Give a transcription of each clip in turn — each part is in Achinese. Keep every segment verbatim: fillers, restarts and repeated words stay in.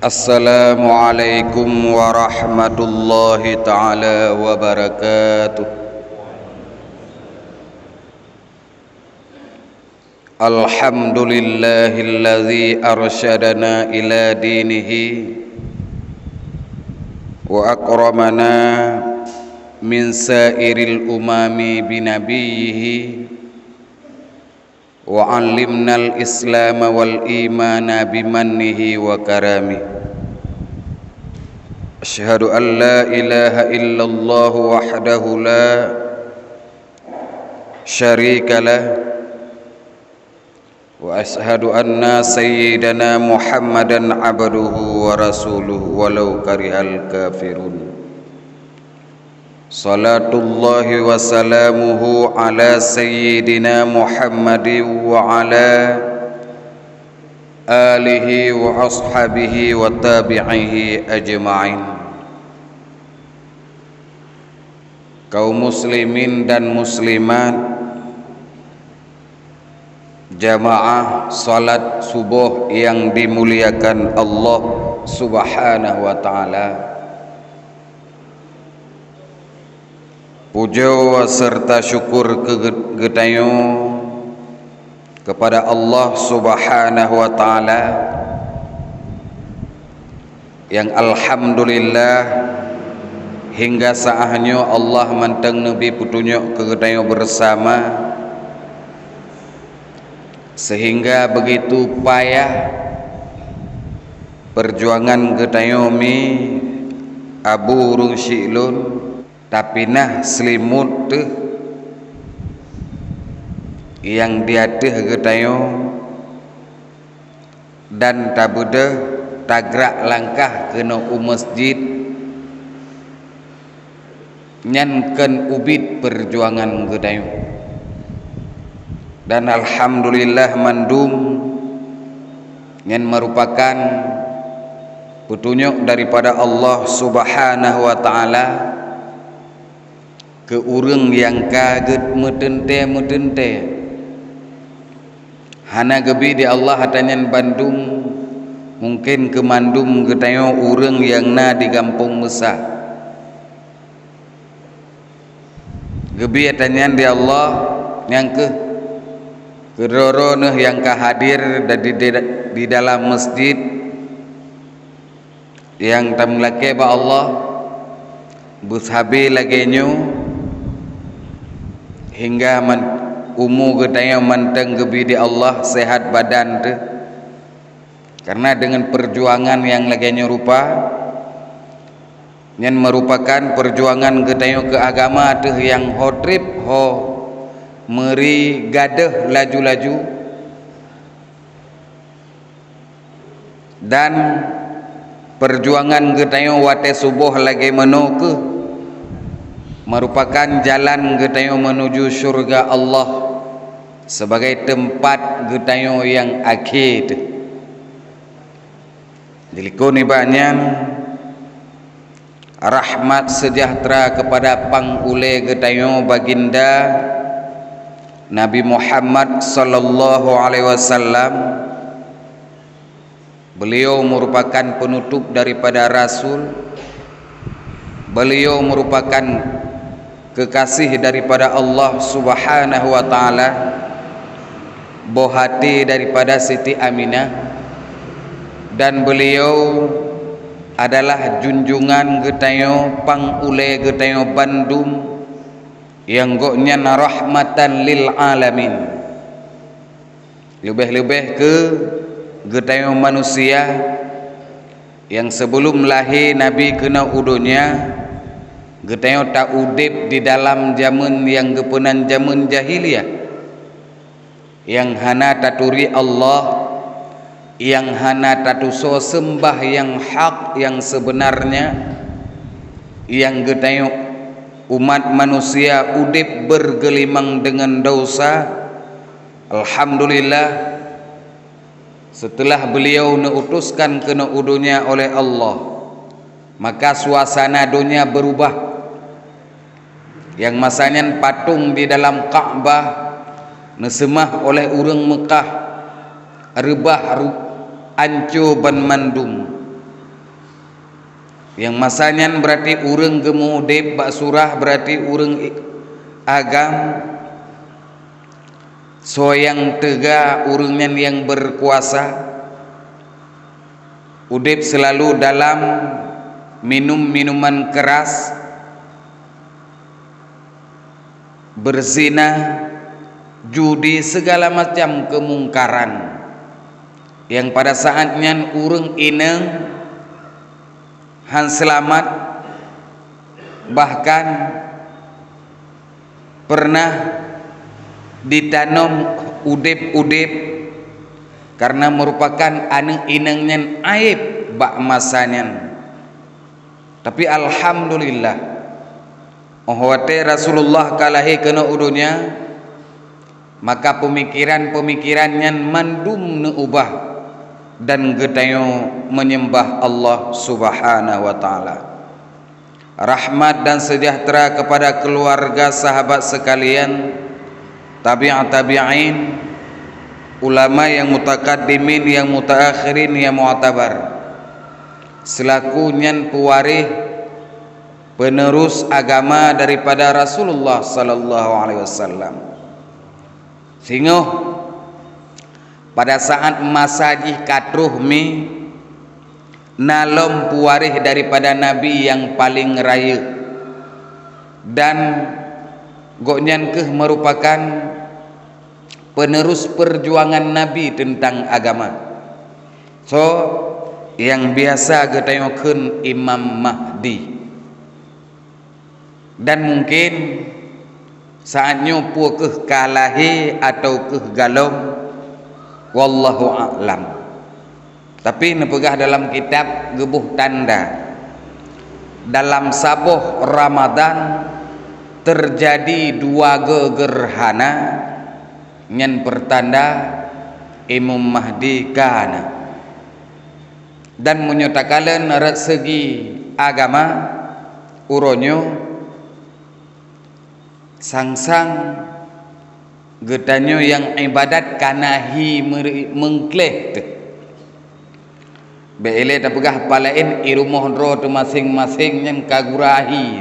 Assalamualaikum warahmatullahi taala wabarakatuh. Alhamdulillahilladzi arsyadana ila dinihi wa akramana min sairil umami binabiyyihi wa 'allimnal Islama wal imana bimannihi wa karami. Asyhadu an la ilaha illallah wahdahu la syarikalah, wa asyhadu anna sayyidana Muhammadan abduhu wa rasuluh walau karihal kafirun. Salatullahi wa salamuhu ala sayyidina Muhammadin wa ala alihi wa ashabihi wa tabi'ihi ajma'in. Kaum muslimin dan muslimat, jamaah salat suboh yang dimuliakan Allah Subhanahu wa taala. Pujoe serta syukur keu geutanyoe kepada Allah Subhanahu wa taala, nyang alhamdulillah hingga saat nyoe Allah mantong neubri peutunyok keu geutanyoe bersama, sehingga begitu payah perjuangan geutanyoe mi Abu Ureuëng Syiek lôn. Tapinah seulimut teuh nyang di ateueh geutanyoe dan tabeudôh tagrak langkah keunoe u masjid, nyan kon ubit peujuangan geutanyoe. Dan alhamdulillah mandum nyan meurupakan peutunyok daripada Allah Subhanahu wa taala keu ureuëng nyang ka geumeuteuntée-meuteuntée. Hana geubi di Allah ata nyan bandum, mungken keu mandum geutanyoe ureuëng nyang na di gampông Meusa. Geubi ata nyan di Allah nyang kheueh keudroe-droe neuh nyang ka hadir di, di, di dalam masjid nyang tameulakée bak Allah, beusabe lagée nyoe hingga man-, umu geutanyoe mantong geubi di Allah seuhat badan teuh. Karena deungon peujuangan nyang lagée nyoe rupa, nyan meurupakan peujuangan geutanyoe keu agama teuh nyang ho treb ho meuri gadôh laju-laju, dan peujuangan geutanyoe watée suboh lagée meunoe kheueh meurupakan jalan geutanyoe meunuju syeuruga Allah sibagai teumpat geutanyoe nyang akhé teuh. Dilikot nibak nyan, rahmat seujahteura keupada pang ulée geutanyoe Baginda Nabi Muhammad sallallahu alaihi wasallam. Beuliau meurupakan peunutup daripada rasul. Beuliau meurupakan keukasih daripada Allah Subhanahu wa Ta'ala, boh até daripada Siti Aminah, dan beuliau adalah junjungan geutanyoe, pang ulée geutanyoe bandum, nyang gobnyan rahmatan lil alamin. Leubeh-leubeh keu geutanyoe manusia nyang sibeulom lahé Nabi keunoe u donya, geutanyoe taudeb di dalam jamén nyang geupeunan jamén jahiliyah, nyang hana taturi Allah, nyang hana tatusoe seumbah nyang hak nyang seubeunarnya, nyang geutanyoe umat manusia udeb beurgeulimang deungon desya. Alhamdulillah, seuteulah beuliau neuutuskan keunoe u donya oleh Allah, maka suasana donya beurubah. Nyang masa nyan patong di dalam Ka'bah neuseumah oleh ureuëng Meukah reubah ru-, anco banmandum. Nyang masa nyan berarti ureuëng geumudeb bak surah, berarti ureuëng i-, agam, soe nyang teuga ureuëng nyan nyang berkuasa, udeb selalu dalam minum minuman keras, berzina, judi, segala macam kemungkaran, nyang pada saat nyan ureuëng inong han seulamat, bahkan pernah ditanom udeb-udeb, karena merupakan aneuëk inong nyan aéb bak masa nyan. Tapi alhamdulillah, óh watée Rasulullah ka lahé keunoe u donya, maka peumikiran-peumikiran nyan mandum neuubah dan geutanyoe meunyeumbah Allah Subhanahu wa Ta'ala. Rahmat dan sejahtera kepada keluarga, sahabat sekalian, tabi'ut tabi'in, ulama yang mutakaddimin, yang mutaakhirin, yang mu'tabar, selaku nyan pewaréh penerus agama daripada Rasulullah sallallahu alaihi wasallam. Singoh pada saat masa jih ka troh mi, na lom pewaréh daripada Nabi nyang paleng rayeuk, dan gobnyan kheueh meurupakan penerus peujuangan Nabi teuntang agama. Soe nyang biasa geutanyoe kheun Imam Mahdi. Dan mungkin saát nyoe peue kheueh ka lahé atawa kheueh galom, wallahu a'lam. Tapi neupeugah dalam kitab geuboh tanda, dalam saboh Ramadan teujadi dua geuh geurhana, nyan peutanda Imam Mahdi ka na. Dan meunyoe takalon rot seugi agama, uroe nyoe sang-sang geutanyoe nyang iébadat ka na hi meuri-, meungkléh teuh. Bék ilée tapeugah peue laén, i rumoh droe teuh maséng-maséng nyan ka gura hi.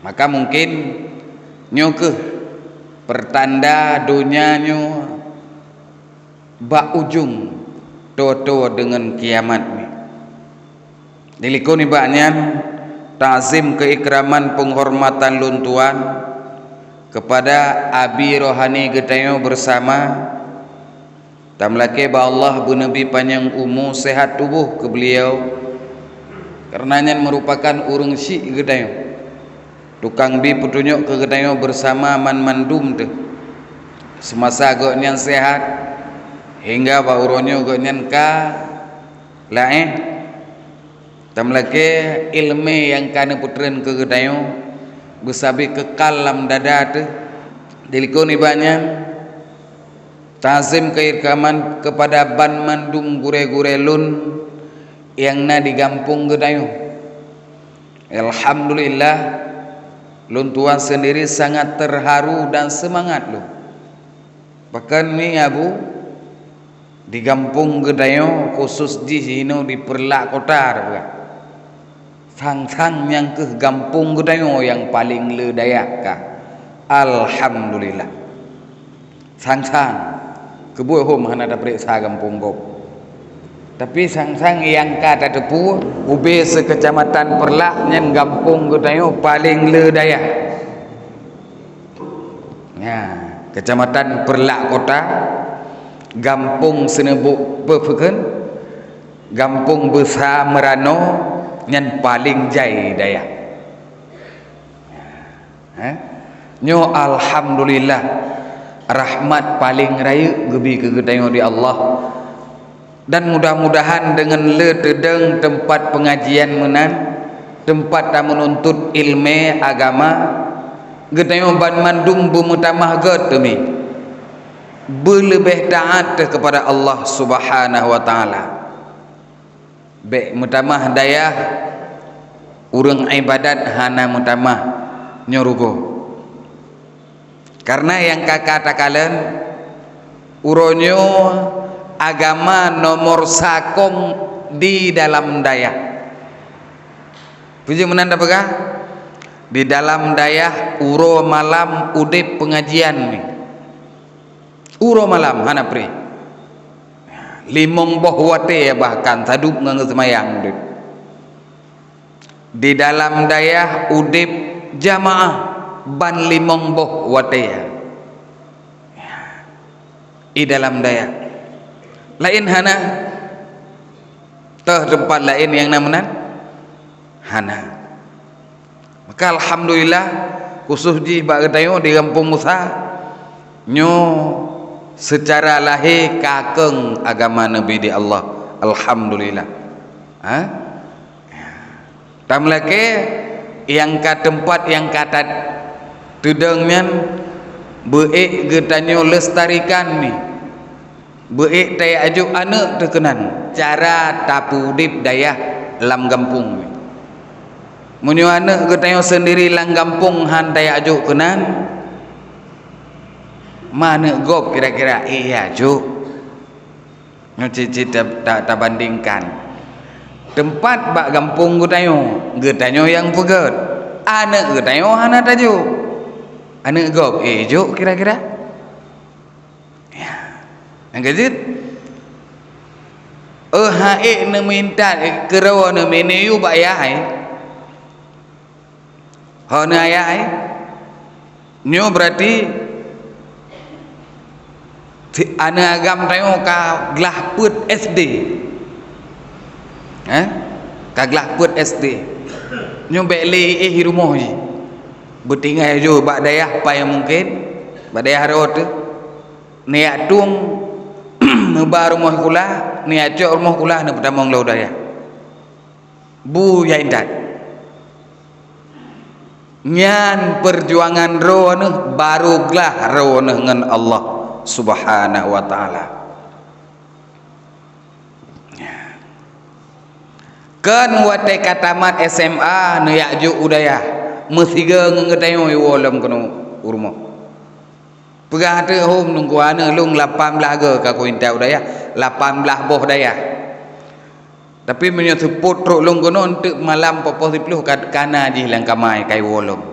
Maka mungken nyoe kheueh peutanda donya nyoe bak ujong toe-toe deungon kiamat nyoe. Dilikot nibak nyan, takzim keuikraman peunghormatan lôn tuan keupada abi rohani geutanyoe beusama, tameulakée bak Allah beuneubi panyang umu seuhat tuboh keu beuliau, kareuna nyan meurupakan ureuëng syiek geutanyoe. Tukang bi peutunyok keu geutanyoe beusama man-mandum teuh. Seumasa gobnyan seuhat, hingga bak uroe nyoe gobnyan ka laén, tameulakée iéleumé nyang ka neupeutreun keu geutanyoe beusabe keukal lam dada teuh. Dilikot nibak nyan, takzim keuikraman keupada banmandum gurée-gurée lôn nyang na di gampông geutanyoe. Alhamdulillah, lôn tuan seundiri sangat teuharu dan seumangat lôn. Pakon mi Abu, di gampông geutanyoe, khusos jih inoe di Peureulak Kota, tapeugah, sang-sang nyang kheueh gampông geutanyoe nyang paleng le dayak ka. Alhamdulillah. Sang-sang, keubeue hom hana tapeuriksa gampông gob. Tapi sang-sang nyang ka tateupeue, ubé seukeucamatan Peureulak nyan gampông geutanyoe paleng le dayak. Nya, Keucamatan Peureulak Kota, gampông Seuneubok Peufeukeuen, gampông Beusa Meuranoe nyan paleng jai dayak. Heh? Nyoe alhamdulillah, rahmat paleng rayeuk geubi keu geutanyoe di Allah. Dan mudah-mudahan deungon le teudeung teumpat peungajian meunan, teumpat tameununtut iéleumé agama, geutanyoe banmandum beumeutamah gét teumi, beuleubeh taát teuh keupada Allah Subhanahu wa Ta'ala. Bék meutamah dayah, ureuëng iébadat hana meutamah, nyoe rugoe. Kareuna nyang ka-ka takalon, uroe nyoe agama nomor sakong di dalam dayah. Peue jeuet meunan tapeugah? Di dalam dayah uroe malam udeb pengajian ni. Uroe malam hana pri. Limong boh watée bahkan sadub ngon seumayang udeb. Di dalam dayah udeb jamaah ban limong boh watée. Di dalam dayah. Laén hana? Toh teumpat laén nyang na meunan? Hana. Maka alhamdulillah, khusos jih bak geutanyoe di Gampông Musa, nyoe seucara lahé ka keueng agama Nabi di Allah. Alhamdulillah. Ha? Tameulakée nyang ka teumpat nyang ka ta-, teudong nyan beuék geutanyoe lestarikan ni. Beuék tajak aju aneuëk teuh keunan cara tapeuudeb dayah lam gampông. Meunyoe aneuëk geutanyoe seundiri lam gampông han tajak aju keunan, ma aneuëk gob kira-kira, eh, aju. Nyoe cit-cit ta-, ta-, tabandingkan. Teumpat bak gampông geutanyoe, geutanyoe nyang peugét. Aneuëk geutanyoe hana taju. Aneuëk gob, eh, juk kira-kira. Ya. Nyang keujeuet, eh, hai neumeuintat, eh, keudroe neumeuneuyue bak yah, eh. Ho neuh ayah, eh. Nyoe berarti si aneuëk agam tanyoe ka glah peuet S D. Eh? Ka glah peuet S D. Nyoe bék lé eh rumoh jih. Beutinggai ju bak dayah pai mungken, bak dayah rot. Neujak tueng neuba rumoh sikula, neujak cok rumoh sikula, neupeutamong lom dayah. Bu ya intat. Nyan peujuangan droeneuh baru glah droeneuh ngon Allah Subhanahu wa Taala. Kon watée ka tamat S M A neujak jok u dayah, meusigoe ngon geutanyoe iwoe lom keunoe u rumoh. Peugah teuk hom nungku aneuëk lôn lapan blaih goe ka kuintat u dayah, lapan blaih boh dayah. Tapi meunyoe seupôt trok lôn keunoe, eunteuk malam poh-poh siplôh ka, ka na jih lam kama ka iwoe lom.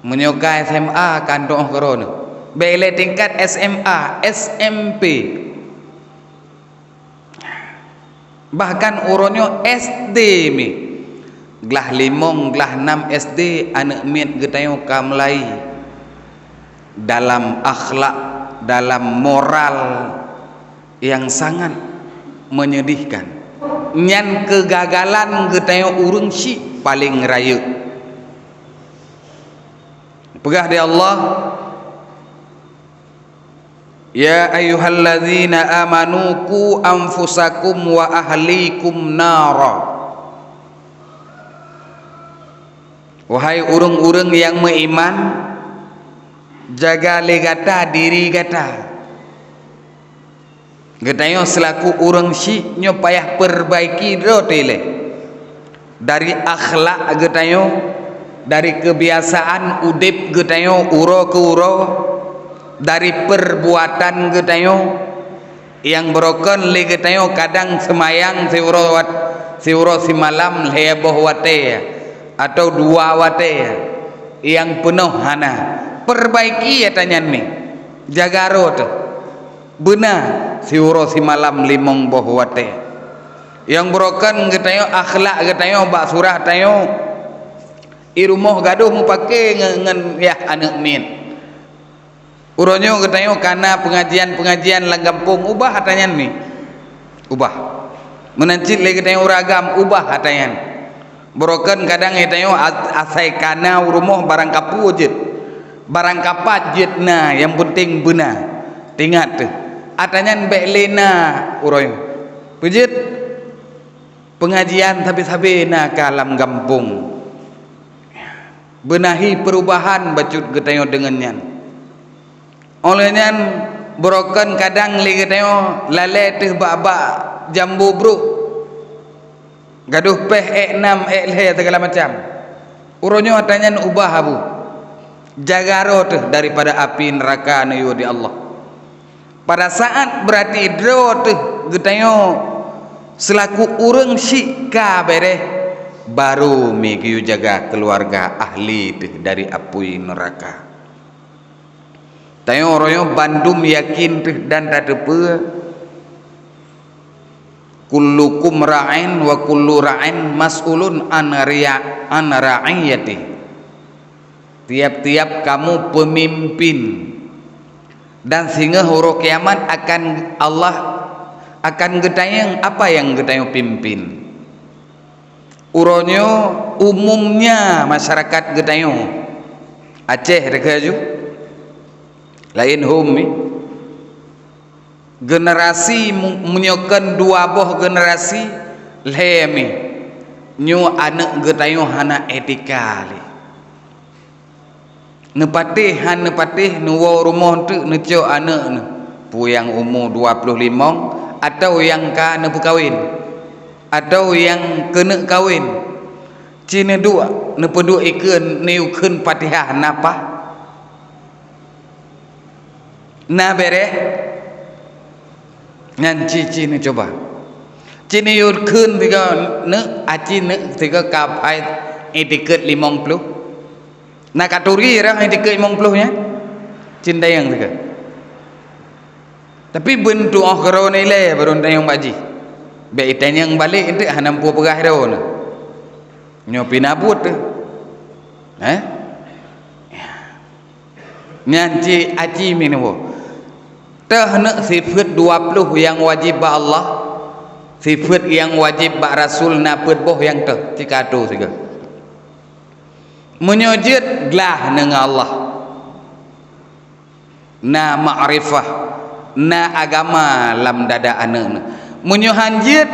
Meunyoe ka S M A ka ndoh keudroe nyoe. Bék lé tingkat S M A, S M P. Bahkan uroe nyoe S D mi. Glah limong, glah nam S D aneuëk miet geutanyoe ka mulai dalam akhlak, dalam moral nyang sangat menyedihkan. Nyan keugagalan geutanyoe ureuëng syik paleng rayeuk. Peugah di Allah, "Ya ayyuhallazina amanu qu anfusakum wa ahlikum nara." Wahai ureuëng-ureuëng nyang meuiman, jaga lé gata diri gata. Geutanyoe seulaku ureuëng syik nyoe payah peurbaiki droe teuh ilée. Dari akhlak geutanyoe, dari keubiasaan udeb geutanyoe uroe keu uroe, dari peurbuatan geutanyoe, nyang beurokon lé geutanyoe kadang seumayang siuroe wat-, siuroe simalam lhée boh watée, atawa dua watée, nyang peunoh hana. Peurbaiki ata nyan mi, jaga rot. Beuna siuroe simalam limong boh watée. Nyang beurokon geutanyoe akhlak geutanyoe bak surah tanyoe. I rumoh gadôh meupaké nge-, ngon yah aneuëk miet. Uroe nyoe geutanyoe ka na peungajian-peungajian lam gampông, ubah ata nyan mi. Ubah. Meunan cit lé geutanyoe ureuëng agam, ubah ata nyan. Beurokon kadang geutanyoe a-, asai ka na u rumoh barang kapeue jeuet. Barang kapat jeuet na, nyang peunteng beuna. Tingat teuh, ata nyan bék lé na uroe nyoe. Peue jeuet? Peungajian sabe-sabe na ka lam gampông. Beunahi peurubahan bacut geutanyoe deungon nyan. Óh lheueh nyan, beurokon kadang lé geutanyoe lalée teuh bak-bak jambo brôk. Gadôh péh ék nam, ék lhée, sigala macam. Uroe nyoe ata nyan ubah abu. Jaga rot teuh daripada api neuraka neuyue di Allah. Pada saat beurati droe teuh geutanyoe Seulaku ureuëng syik ka béréh, barô mi geuyue jaga keuluwarga ahli teuh dari apui neuraka. Tanyoe uroe nyoe bandum yakin teuh dan tateupeue, "Kullukum ra'in wa kullu ra'in mas'ulun an riya-, an ra'iyatih." Tiap-tiap kamu peumimpin, dan singoh uroe kiamat akan Allah akan geutanyong apa nyang geutanyoe pimpin. Uroe nyoe umumnya masyarakat geutanyoe, Aceh teuka ju, laén hom mi. Generasi mu-, meunyoe kon dua boh generasi, lhée mi. Nyoe aneuëk geutanyoe hana etika lé. Neupatéh han neupatéh, neuwoe rumoh teuk neucok aneuëk neuh, peue nyang umu dua ploh limong, atawa nyang ka neupeukawen, atawa nyang keuneuk kawen. Ci neuduek, neupeuduek ikeue neuyue kheun Fatihah na paih. Na béréh? Nyan ci-ci neucuba. Ci neuyue kheun tiga neuk, aci neuk tiga ka phai itikeuet limong ploh. Na katuri rang itikeuet limong ploh nyan? Ci neutanyong tiga. Tapi beuntuoh keudroe nilai baru neutanyong bak jih. Bék itanyong balek enteuk hana muphom peugah droe nyoe. Nyoe pih na buet teuh. Eh? Nyan ci aci mineuwoe. Teuh neuk sifeuet dua ploh nyang wajéb bak Allah, sifeuet nyang wajéb bak Rasul na peuet boh nyang teuh, ci ka atoe sigoe. Meunyoe jeuet glah ngon Allah, na makrifah, na agama lam dada aneuëk neuh. Meunyoe han jeuet,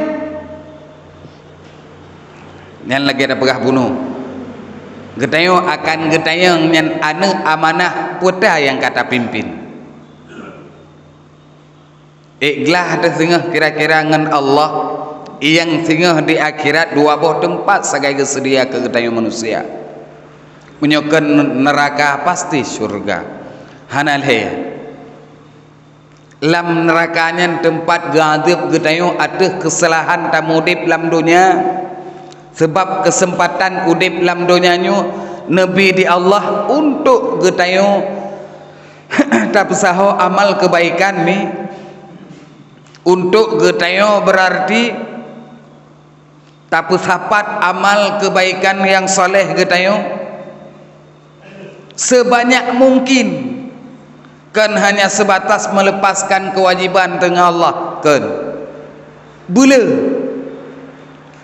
nyan lagée tapeugah bunoe. Geutanyoe akan geutanyong nyan aneuëk amanah peue ta nyang ka tapimpin. Ék glah teuh singoh kira-kira ngon Allah, nyang singoh di akhirat dua boh teumpat sagai geuseudia keu geutanyoe manusia. Meunyoe kon neuraka, pasti syeuruga. Hana lhée. Lam neuraka nyan teumpat geuadeueb geutanyoe ateueh keusalahan tameudeb lam donya, sabab keuseumpatan udeb lam donya nyoe neubi di Allah untuk geutanyoe tapeusaho amal keubaikan mi, untuk geutanyoe beurarti tapeusapat amal keubaikan nyang saleh geutanyoe seubanyak mungkin, kon hanya seubatas meuleupaskan keuwajéban teungoh Allah, kon. Beuleu.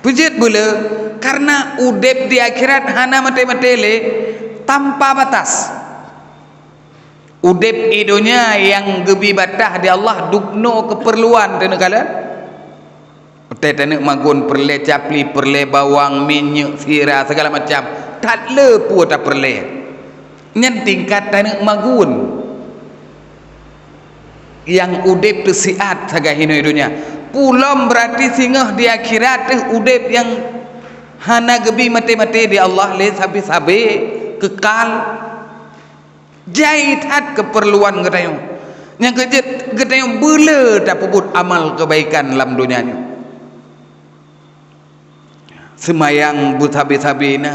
Peue jeuet beuleu? Karena udeb di akhirat hana maté-maté lé, tanpa batas. Udeb i donya nyang geubi bataih di Allah dubnoe keupeurluan teuh neukalon. Watée taneuk magun peureulée capli, peureulée bawang, minyeuk, sira, segala macam. That le peue tapeureulée. Nyan tingkat taneuk magun. Nyang udeb teuh siat sagai hinoe donya. Pulom beurati singoh di akhirat teuh udeb nyang hana geubi maté-maté di Allah lé sabe-sabe, keukal. Jai that keupeurluan geutanyoe. Nyang keujeuet geutanyoe beuleu tapeubuet amal keubaikan lam donya nyoe. Seumayang beusabe-sabe na,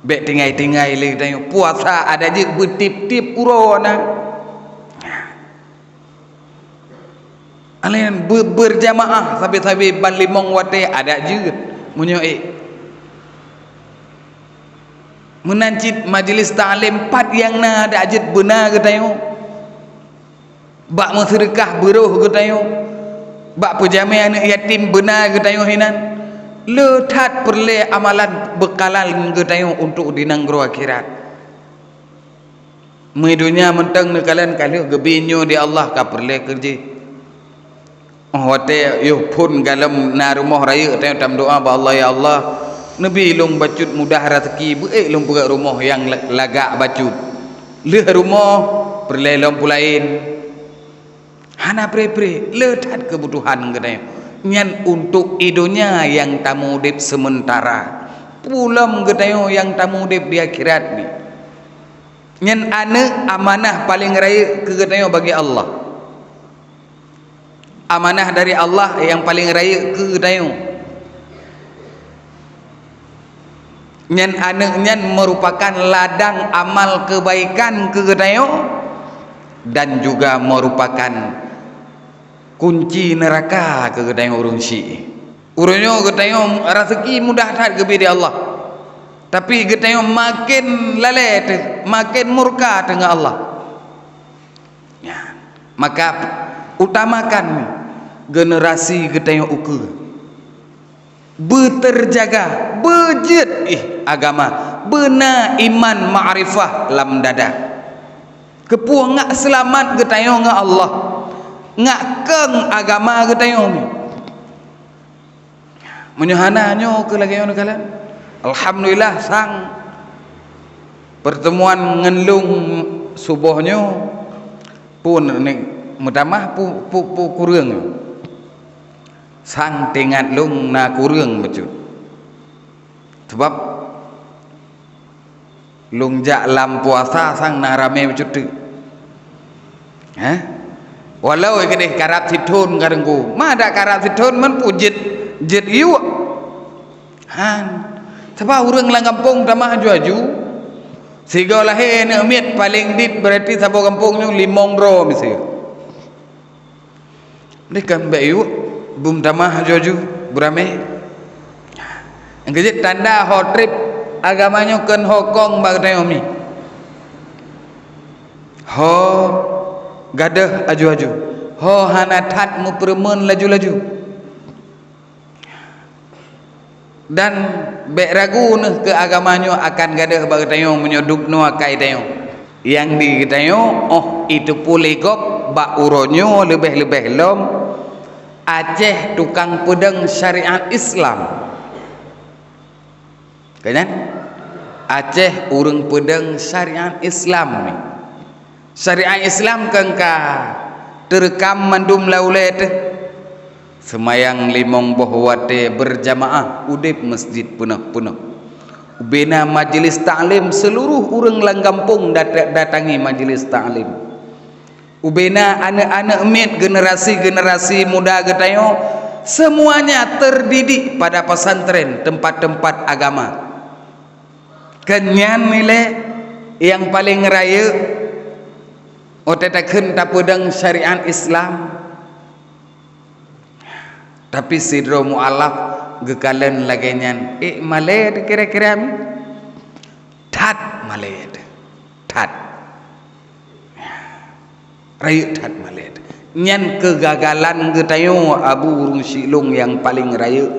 bék tinggai-tinggai lé geutanyoe. Puasa adak jeuet beutieb-tieb uroe na. Alèh nyan beu-, beurjamaah sabe-sabe ban limong watée adak jeuet meunyoe ék. Meunan cit majeulis taklim pat nyang na adak jeuet beuna geutanyoe. Bak meuseudeukah beuroh geutanyoe, bak peujamé aneuëk yatim beuna geutanyoe hinan. Le that peureulée amalan beukalan geutanyoe untuk di nanggroe akhirat. Meudonya mantong neukalon ka lheueh geubi nyoe di Allah ka peureulée keu jih. Óh watée yoh phon galom na rumoh rayeuk tanyoe tameudoá bak Allah, "Ya Allah, neubi lôn bacut mudah raseuki, beuék lôn peugét rumoh nyang la-, lagak bacut." Lheueh rumoh, peureulée lom peulaén. Hana pré-pré, le that keubutuhan geutanyoe. Nyan untuk i donya nyang tameudeb seumeuntara. Pulom geutanyoe nyang tameudeb di akhirat nyoe. Nyan aneuëk amanah paleng rayeuk keu geutanyoe bagi Allah. Amanah dari Allah nyang paleng rayeuk keu geutanyoe. Nyan aneuk nyan meurupakan ladang amal keubaikan keu geutanyoe dan juga meurupakan kunci neuraka keu geutanyoe ureuëng syiek. Uroe nyoe geutanyoe raseuki mudah that geubri lé Allah, tapi geutanyoe maken lalée teuh, maken murka teuh ngon Allah. Nyan, maka utamakan generasi geutanyoe ukeue. Beuteujaga, beujeuet ih agama, beuna iman makrifah lam dada. Keupeue ngak seulamat geutanyoe ngon Allah, ngak keueng agama geutanyoe nyoe. Meunyoe hana nyoe keu lagée nyoe neukalon, alhamdulillah sang pertemuan ngon lôn suboh nyoe pun ni meutamah pu, pu, pu kureueng. Sang teuingat lôn na kureueng bacut. Sabab lôn jak lam puasa sang na ramé bacut teuk. Hah? Walau keudeh karab sithon ka teungku, ma dak karab sithon man pu jeuet, jeuet yuek. Han. Sabab ureuëng lam gampông tamah aju-aju. Sigoe lahé aneuk miet paleng dit, berarti saboh gampông nyoe limong droe miseue. Deh kan bék yuek, beutamah aju-aju, beuramé. Nyang keujeuet tanda ho treb agama nyoe kheun ho kong bak geutanyoe mi. Ho gadôh aju-aju, ho hana that meupeureumeun laju-laju. Dan bék ragu neuh keu agama nyoe akan gadôh bak geutanyoe meunyoe dubnoe akai tanyoe. Nyang di geutanyoe óh iteupeue lé gob bak uroe nyoe leubeh-leubeh lom Aceh tukang peudong syariat Islam. Ka nyan? Aceh ureuëng peudong syariat Islam ni. Syariat Islam kan ka teureukam mandum lam ulée teuh. Seumayang limong boh watée beurjamaah, udeb masjid peunoh-peunoh. Ubena majelis taklim, seuluruh ureuëng lam gampông dat-, datangi majelis taklim. Ubena aneuk-aneuk miet generasi-generasi muda geutanyoe, semuanya terdidik pada pesantren, tempat-tempat agama. Keu nyan ilée nyang paleng rayeuk, watée takheun tapeudong syariat Islam. Tapi sidroe mualaf geukalon lagée nyan, ék malée kira-kira mi? That malée, that. Rayeuk that malée. Nyan keugagalan geutanyoe Abu ureuëng syiek lôn nyang paleng rayeuk,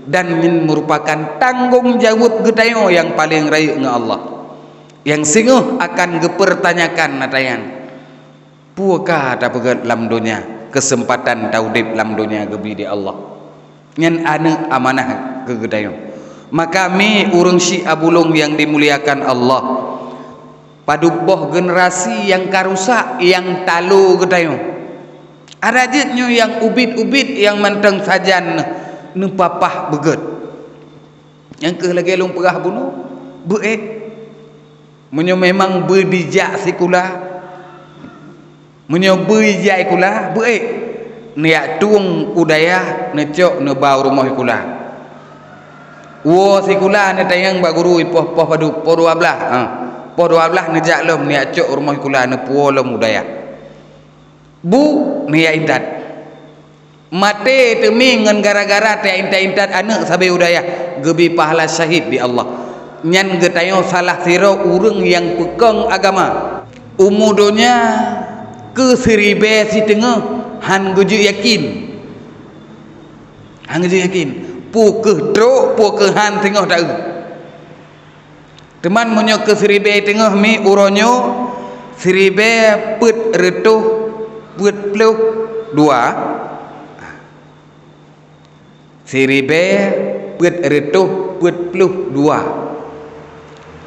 dan nyan meurupakan tanggong jaweueb geutanyoe nyang paleng rayeuk ngon Allah, nyang singoh akan geupeurtanyakan ata nyan. Peue ka tapeugét lam donya, keuseumpatan taudeb lam donya geubri lé Allah. Nyan aneuk amanah keu geutanyoe. Maka mi ureuëng syiek Abu lôn nyang dimuliakan Allah, padub boh generasi nyang ka rusak, nyang talo geutanyoe. Adak jeuet nyoe nyang ubit-ubit nyang mantong sajan neupapah beugét. Nyang keuh lagée lôn peugah bunoe, beuék. Meunyoe memang beudijak sikula, meunyoe beudijak sikula, beuék. Neujak tueng u dayah, neucok neuba u rumoh sikula. Woe sikula neutanyong bak guru ipoh poh padub, poh dua blaih. Ha. Poh dua blaih neujak lom, neujak cok u rumoh sikula, neupuwoe lom u dayah. Bu, neujak intat. Maté teumi ngon gara-gara teuintat-intat aneuk sabe u dayah, geubri pahala syahid di Allah. Nyan geutanyoe salah sidroe ureuëng nyang peukong agama. Umu donya keu siribée siteungoh han geujeuet yakin. Han geujeuet yakin. Peue keuh trok, peue keuh han teungoh taeu. Teuma meunyoe keu siribée teungoh mi uroe nyoe, siribée peuet reutôh peuet ploh dua, siribée peuet reutôh peuet ploh dua.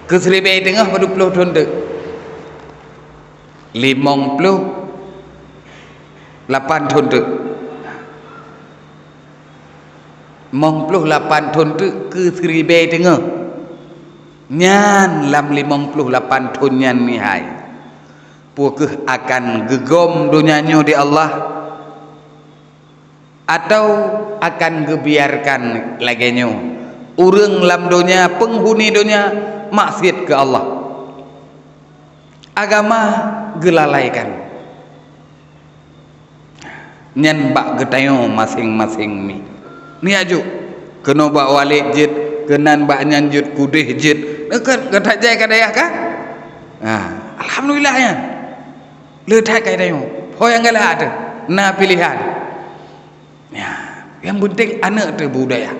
Keu siribée teungoh padub ploh thon teuk? Limong ploh lapan thon teuk. Limong ploh lapan thon teuk keu siribée teungoh. Nyan lam limong ploh lapan thon nyan mihai, peue keuh akan geugom donya nyoe di Allah? Atau akan geubiarkan lagée nyoe, ureuëng lam donya, peunghuni donya, maksiet keu Allah, agama geulalaikan. Nyan bak geutanyoe maséng-maséng mi. Nyak jok, keunoe bak walét jeuet, keunan bak nyan jeuet, kudeh jeuet. Neukat gata jai ka dayah ka? Ha, alhamdulillah nyan. Le that ka tanyoe. Ho nyang galak teuh na piléhan. Ya, nyang penting aneuëk teuh budaya.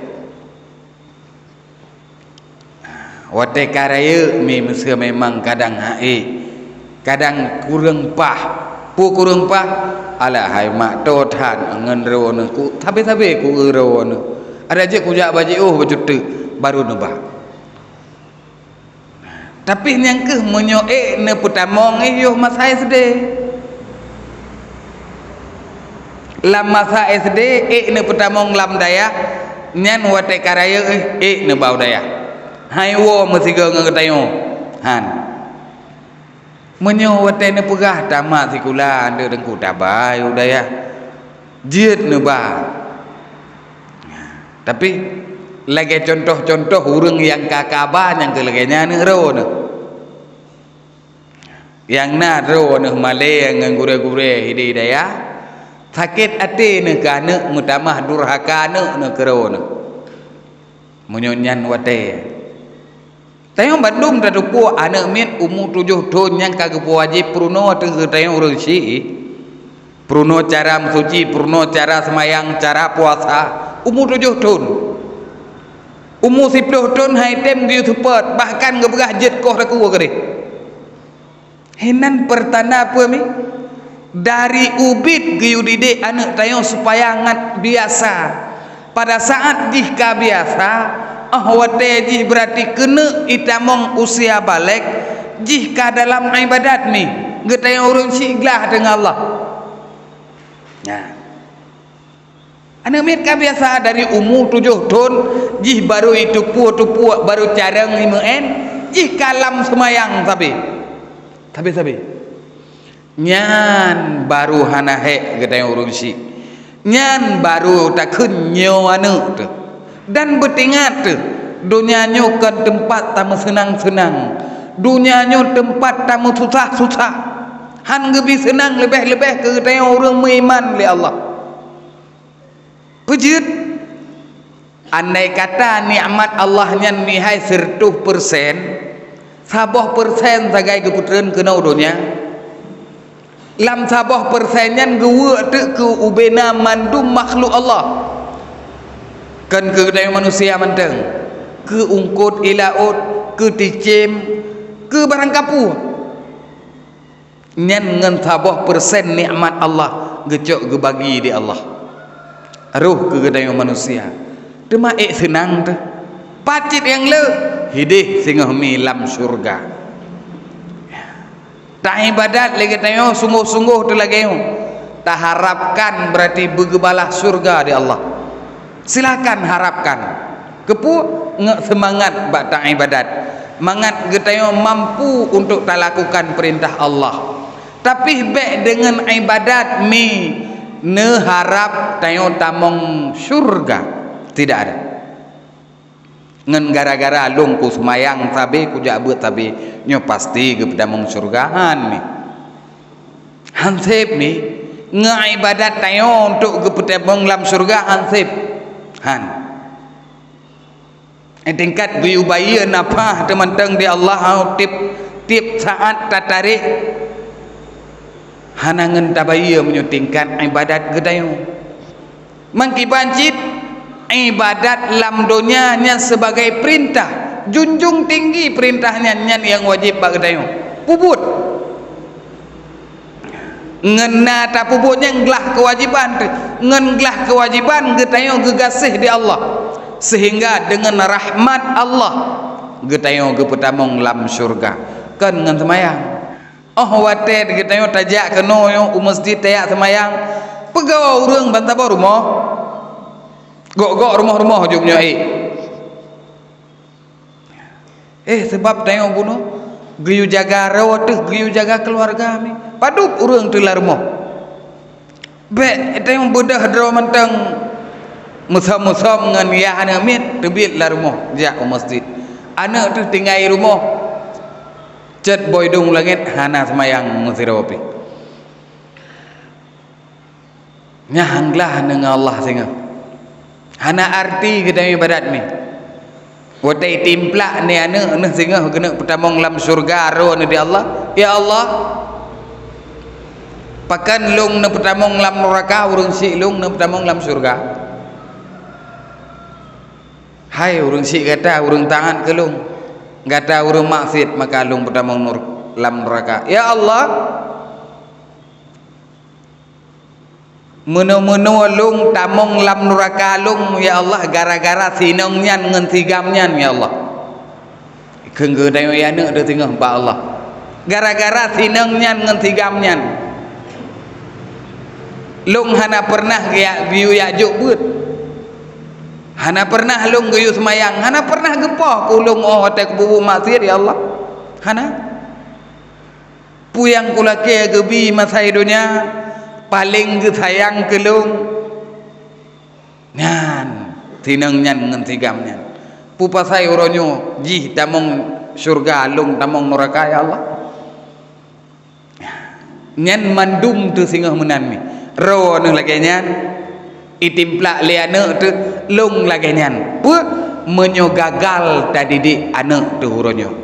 Watée ka rayeuk mi meuseu memang kadang hak ék, kadang kureueng paih. Peue kureueng paih? Alah hai mak, toe that ngon droeneuh, ku sabe-sabe ku eu droeneuh. Adak jeuet kujak bak jiôh bacut teuk, baru neuba. Tapi nyang kheueh meunyoe ék neupeutamong éh yoh masa S D. Lam masa S D ék neupeutamong lam dayah, nyan watée ka rayeuk éh ék neuba u dayah. Hai woe meusigoe ngon geutanyoe. Han. Meunyoe watée neupeugah tamat sikula, aneuëk teungku tabai u dayah. Jeuet neuba. Tapi lagée contoh-contoh ureuëng nyang ka kaba nyang keu lagée nyan aneuëk droeneuh. Nyang na droeneuh malée ngon gurée-gurée hidayah, sakét até neuh keu aneuëk meutamah durhaka aneuëk neuh keu droeneuh. Meunyoe nyan watée Tanyoe bandum tateupeue aneuëk miet umu tujoh thon nyang ka geupeuwajéb peurunoe ateueh geutanyoe ureuëng syiek. Peurunoe cara meusuci, peurunoe cara seumayang, cara puasa, umu tujoh thon. Umu siploh thon hai tem geuyue seupôt, bahkan geupeugah jeuet koh takue keudeh. Hinan peurtanda peue mi? Dari ubit geuyue didik aneuëk tanyoe supaya ngat biasa. Pada saat jih ka biasa, óh watée jih beurati keuneuk itamong usia balek, jih ka dalam iébadat mi, geutanyoe ureuëng syiek glah teungoh Allah. Nah. Aneuëk miet ka biasa dari umu tujoh thon, jih baru itupeue-tupeue, baru carông imeu'en, jih ka lam seumayang sabe. Sabe-sabe. Nyan baru hana hék geutanyoe ureuëng syiek. Nyan baru takheun nyoe aneuëk teuh. Dan beutingat teuh, donya nyoe kon teumpat tameuseunang-seunang. Donya nyoe teumpat tameususah-susah. Han geubi seunang leubeh-leubeh keu geutanyoe ureuëng meuiman lé Allah. Peujeuet, andai kata nikmat Allah nyan mihai sireutoh persen, saboh persen sagai geupeutreun keunoe donya, lam saboh persen nyan geuweuek teuk keu ubena mandum makhluk Allah. Kon keu geutanyoe manusia mantong, keu ungkot ie laôt, keu ticém, keu barang kapue. Nyan ngon saboh persen nikmat Allah geucok geubagi di Allah. Roh keu geutanyoe manusia, teuma ék seunang teuh. Pat cit nyang le, hideh singoh mi lam syurga. Taibadat lé geutanyoe sunggoh-sunggoh teuh lagée nyoe, taharapkan beurati beugeubalah syurga di Allah. Silakan harapkan. Keupeue? Ngeuk seumangat bak taibadat, mangat geutanyoe mampu untuk talakukan peurintah Allah. Tapi bék deungon ibadat mi neuharab tanyoe tamong syurga. Tidak ada. Ngon gara-gara lôn kuseumayang sabe, kujak beuet sabe, nyoe pasti geupeutamong syurga, han mi. Han sép mi, ngon ibadat tanyoe untuk geupeutamong lam syurga, han sép. Han. Eh, tingkat geuyue bayeue nafah teumantong di Allah, tiep, tiep saat tatarek. Hana ngon tabayeue meunyoe tingkat ibadat geutanyoe. Meukiban cit, ibadat lam donya nyan sebagai peurintah, junjung tinggi peurintah nyan, nyan nyang wajéb bak geutanyoe. Peubuet. Ngon na tapeubuet nyan glah keuwajéban teuh, ngon glah keuwajéban geutanyoe geugaséh di Allah, seuhingga deungon rahmat Allah geutanyoe geupeutamong lam syurga. Kon ngon seumayang. Óh watée geutanyoe tajak keunoe u meuseujid tajak seumayang, peugah ureuëng ban saboh rumoh, gok-gok rumoh-rumoh jeuet nyoe ék. Eh, sabab tanyoe bunoe geuyue jaga droe teuh, geuyue jaga keuluwarga mi. Padub ureuëng teuh lam rumoh. Bék teuh beudôh droe mantong, musom-musom ngon yah aneuk miet teubiet lam rumoh jak u masjid. Aneuk teuh tinggai rumoh, cot boh idong langét hana seumayang meusidroe pih. Nyan han glah ngon Allah singoh. Hana arti geutanyoe ibadat nyoe. Watée timplak nyoe aneuk neuh singoh geuneuk peutamong lam syeuruga droe neuh di Allah, "Ya Allah, pakon lôn neupeutamong lam nuraka, ureuëng syiek lôn neupeutamong lam syeuruga? Hai ureuëng syiek gata, ureuëng taát keu lôn, gata ureuëng maksiet, maka lôn peutamong nur-, lam nuraka. Ya Allah, meunoe-meunoe lôn tamong lam nuraka lôn, ya Allah, gara-gara sinong nyan ngon sigam nyan, ya Allah." Kheun geutanyoe aneuk teuh singoh bak Allah, "Gara-gara sinong nyan ngon sigam nyan, lôn hana peureunah geujak, geuyue jak jok beuet. Hana peureunah lôn geuyue seumayang, hana peureunah geupoh keu lôn 'oh watée kububu maksiet, ya Allah. Hana. Peue nyang kulakée geubi masa i donya, paleng geusayang keu lôn, nyan sinong nyan ngon sigam nyan. Peue pasai uroe nyoe jih tamong syeuruga, lôn tamong nuraka, ya Allah?" Nyan mandum teuh singoh meunan mi. Droe neuh lagée nyan, itimplak lé aneuk teuh, lôn lagée nyan. Peue? Meunyoe gagal tadidik aneuk teuh uroe nyoe.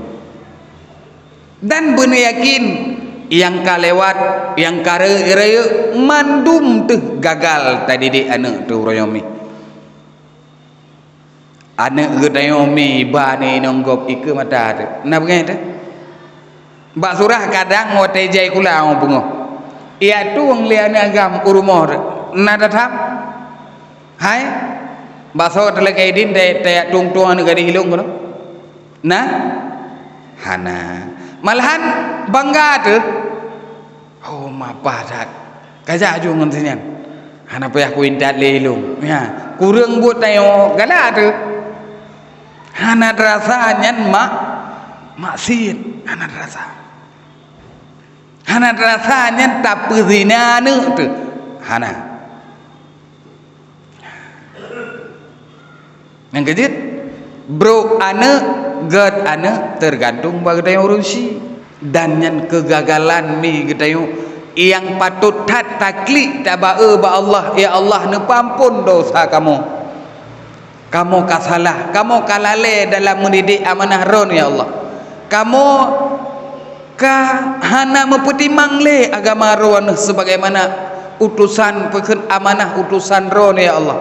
Dan beuneuyakin, nyang ka lewat, nyang ka rayeuk-rayeuk, mandum teuh gagal tadidik aneuk teuh uroe nyoe mi. Aneuk geutanyoe mi ba nyoe inong gob ikeue mata teuh. Na beungéh teuh? Bak surah kadang watée jai kula 'oh beungoh. Ijak tueng lé aneuk agam u rumoh teuh. Na that-that? Hai, bak soe teuh lagée idin teuh, teuh jak tueng-tueng aneuk gadéh ilong keunoe? Na? Hana. Malahan bangga teuh. Oh, mapah that. Kajak aju ngon si nyan. Hana payah kuintat lé ilong. Ya, kureueng buet tanyoe galak teuh. Hana teurasa nyan mak-, maksiet. Hana teurasa. Hana teurasa nyan tapeuzina aneuk teuh. Hana. Nyang keujeuet, brok aneuk, gét aneuk, teugantung bak geutanyoe ureuëng syiek. Dan nyan keugagalan mi geutanyoe nyang patot that taklik tabae bak Allah, "Ya Allah, neupeuampon desya kamoe. Kamoe ka salah, kamoe ka lalée dalam meudidik amanah Droeneuh, ya Allah. Kamoe ka hana meupeutimang lé agama Droeneuh sebagaimana utosan, peukheun amanah utosan Droeneuh, ya Allah."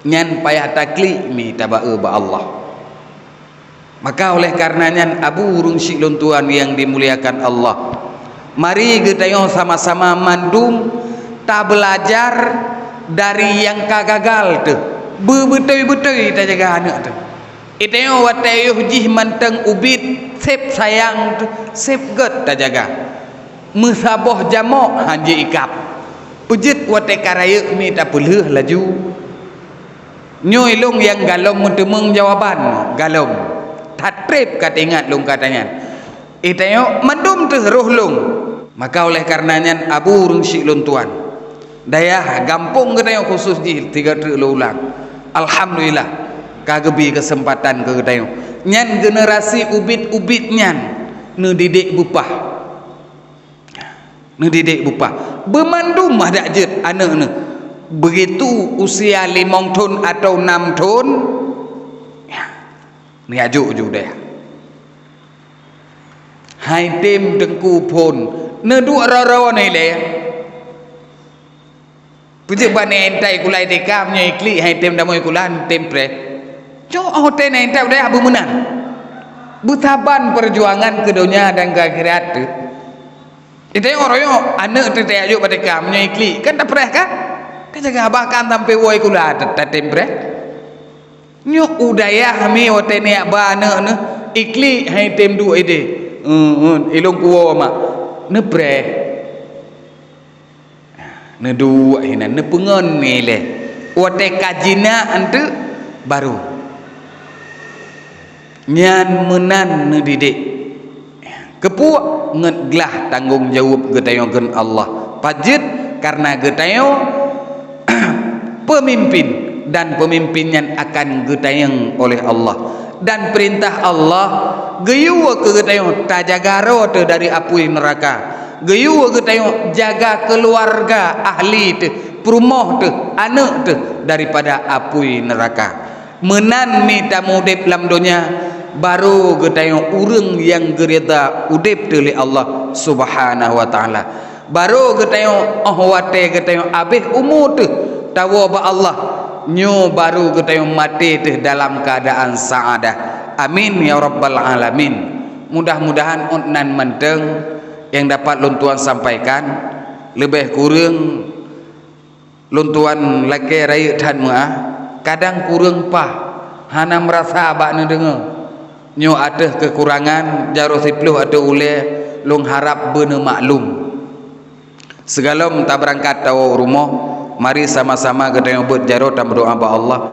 Nyan payah taklik mi tabae bak Allah. Maka oleh kareuna nyan, Abu ureuëng syiek lôn tuan nyang dimuliakan Allah, mari geutanyoe sama-sama mandum tabeulajar dari nyang ka gagal teuh, beubeutôi-beutôi tajaga aneuk teuh. Geutanyoe watée yoh jih mantong ubit, seb sayang teuh, seb gét tajaga. Meusaboh jamok han jeuet ikab. Peujeuet watée ka rayeuk mi tapeulheueh laju. Nyoe ilong nyang galom meuteumeung jawaban, galom. That treb ka teuingat lôn kata nyan. Geutanyoe mandum teuh roh lôn. Maka oleh kareuna nyan, Abu ureuëng syiek lôn tuan, dayah gampông geutanyoe khusos jih tiga treuk lôn ulang. Alhamdulillah, ka geubi keuseumpatan keu geutanyoe. Nyan generasi ubit-ubit nyan neudidik beupah. Neudidik beupah. Beumandum adak jeuet aneuk neuh. Begitu usia limong thon atawa nam thon, ya, neujak jok ju deh. Hai tem teungku phon, neuduek rara nilai. Peujeuet bak nyan intat i kulah I T K, meunyoe iklik hai tem damoi kulah, tem preh. Cok hotel nyan intat udayah beumeunan. Beusaban peujuangan keu donya dan keu akhirat teuh. Itayong royok, aneuk teuh tajak jok bak T K, meunyoe iklik, kan tapreh kan? Tajaga bahkan sampai woe i kulah ta-, tatem preh. Nyoe udayah mi watée neujak ba aneuk neuh, iklik hai tem duek ideh. Eun, eun, ilong kuwoe mak. Neupreh. Neuduek hinan, neupeungon ilée. Watée ka jinak anteuk baru. Nyan meunan neudidik. Keupeue? Ngon glah tanggong jaweueb geutanyoe kheun Allah. Pajoh Karena geutanyoe peumimpin, dan peumimpin nyan akan geutanyong oleh Allah. Dan peurintah Allah geuyue keu geutanyoe tajaga droe teuh dari apui neuraka. Geuyue keu geutanyoe jaga keuluwarga, ahli teuh, peurumoh teuh, aneuëk teuh daripada apui neuraka. Meunan mi tameudeb lam donya, barô geutanyoe ureuëng nyang geuridha udeb teuh lé Allah Subhanahu wa Taala. Barô geutanyoe óh watée geutanyoe abéh umu teuh tawoe bak Allah, nyoe barô geutanyoe maté teuh dalam keuadaan sa'adah. Amin ya rabbal alamin. Mudah-mudahan ôt nan mantong nyang dapat lôn tuan sampaikan. Leubeh kureueng lôn tuan lakée rayeuk that meuah, kadang kureueng paih, hana meurasa bak neudeungoe. Nyoe ateueh keukurangan jaroe siplôh ateueh ulée, lôn harab beuneumaklum. Sigohlom tabeurangkat tawoe u rumoh, mari sama-sama geutanyoe beuet jaroe tameudoá bak Allah.